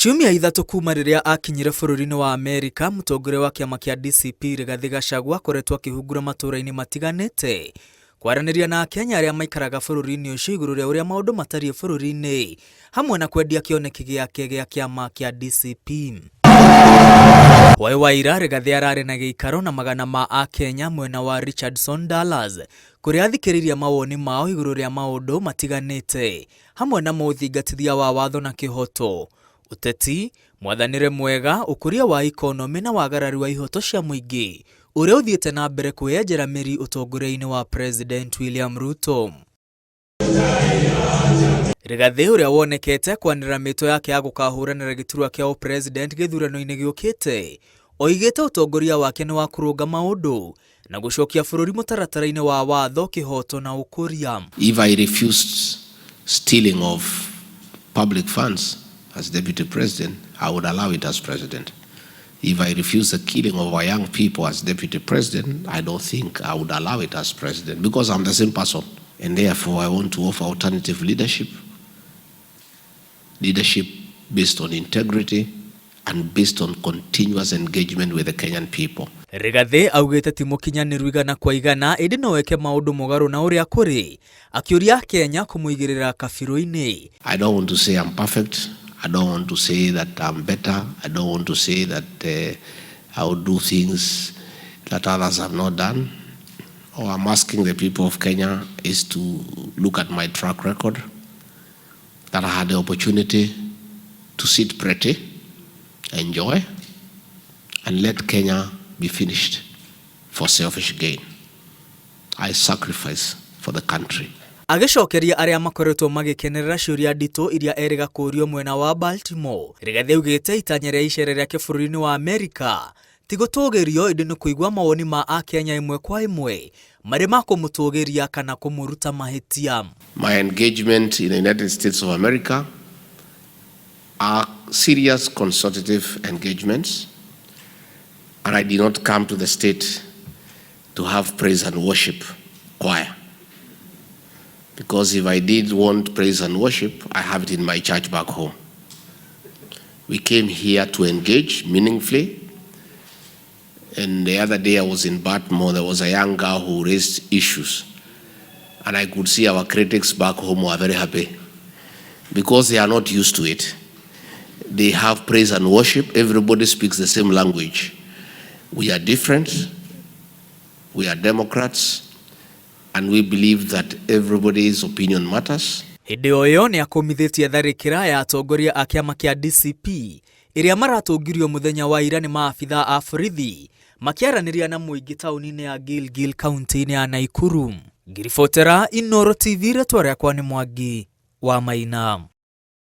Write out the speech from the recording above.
Ciumia 3 kuma rĩrĩa akinyire bũrũri-inĩ wa Amerika, mũtongoria wa kĩama kĩa DCP Rigathĩ Gachagua akoretwo akĩhungura matũũra-inĩ matiganĩte kwaranĩria na Akenya arĩa maikaraga bũrũri-inĩ ũcio igũrũ rĩa ũrĩa maũndũ matariĩ bũrũri-inĩ hamwe na kwendia kĩoneki gĩake gĩa kĩama kĩa DCP. Hwaĩ wa ira Rigathĩ ararĩ na gĩikaro na magana ma Akenya mwena wa Richardson Dallas kũrĩa athikĩrĩirie mawoni mao igũrũ rĩa maũndũ matiganĩte hamwe na mũthingatithia wa watho na kĩhoto, ũteti, mwathanĩre mwega, ũkũria wa ikonomĩ na wagarari wa ihoto cia mũingĩ ũrĩa ũthiĩte na mbere kwĩyenjera mĩri ũtongoria-inĩ wa President William Ruto. Rigathĩ ũrĩa wonekete kwanĩrĩra mĩto yake ya gũkahũranĩra gĩturwa kĩa ũpresident gĩthurano-inĩ gĩũkĩte, oigĩte ũtongoria wake nĩ wa kũrũnga maũndũ na gũcokia bũrũri mũtaratara-inĩ wa watho, kĩhoto na ũkũria. If I refused stealing of public funds as deputy president, I would allow it as president. If I refuse the killing of our young people as deputy president, I don't think I would allow it as president, because I'm the same person. And therefore, I want to offer alternative leadership, leadership based on integrity and based on continuous engagement with the Kenyan people. Rigathĩ augĩte ti mũkinyanĩru 100% ĩndĩ no eke maũndũ mũgarũ na ũrĩa kũrĩ, akĩũria Kenya kũmũigĩrĩra kabirũ-inĩ. I don't want to say I'm perfect. I don't want to say that I'm better. I don't want to say that I would do things that others have not done. All I'm asking the people of Kenya is to look at my track record, that I had the opportunity to sit pretty, enjoy, and let Kenya be finished for selfish gain. I sacrifice for the country. Agĩcokeria arĩa makoretwo magĩkenerera ciũria nditũ iria erĩga kũũrio mwena wa Baltimore, Rigathĩ augĩte itanya rĩa icera rĩake bũrũri-inĩ wa Amerika ti gũtũgĩrio ĩndĩ nĩ kũigua mawoni ma Akenya ĩmwe kwa ĩmwe marĩ ma kũmũtũgĩria kana kũmũruta mahĩtia. My engagement in the United States of America are serious consultative engagements, and I did not come to the state to have praise and worship choir. Because if I did want praise and worship, I have it in my church back home. We came here to engage meaningfully. And the other day I was in Baltimore, there was a young girl who raised issues. And I could see our critics back home were very happy because they are not used to it. They have praise and worship. Everybody speaks the same language. We are different. We are Democrats. And we believe that everybody's opinion matters. Hĩndĩ o ĩyo nĩ akũmithĩtie tharĩkĩra ya atongoria a kĩama kĩa DCP ĩrĩa maratũngirio mũthenya wa ira nĩ maabitha a borithi makĩaranĩria na mũingĩ taũni-inĩ ya Gilgil kaunti-inĩ ya Naikuru. Ngiribotera Inooro TV, rĩtwa rĩakwa nĩ Mwangi wa Maina.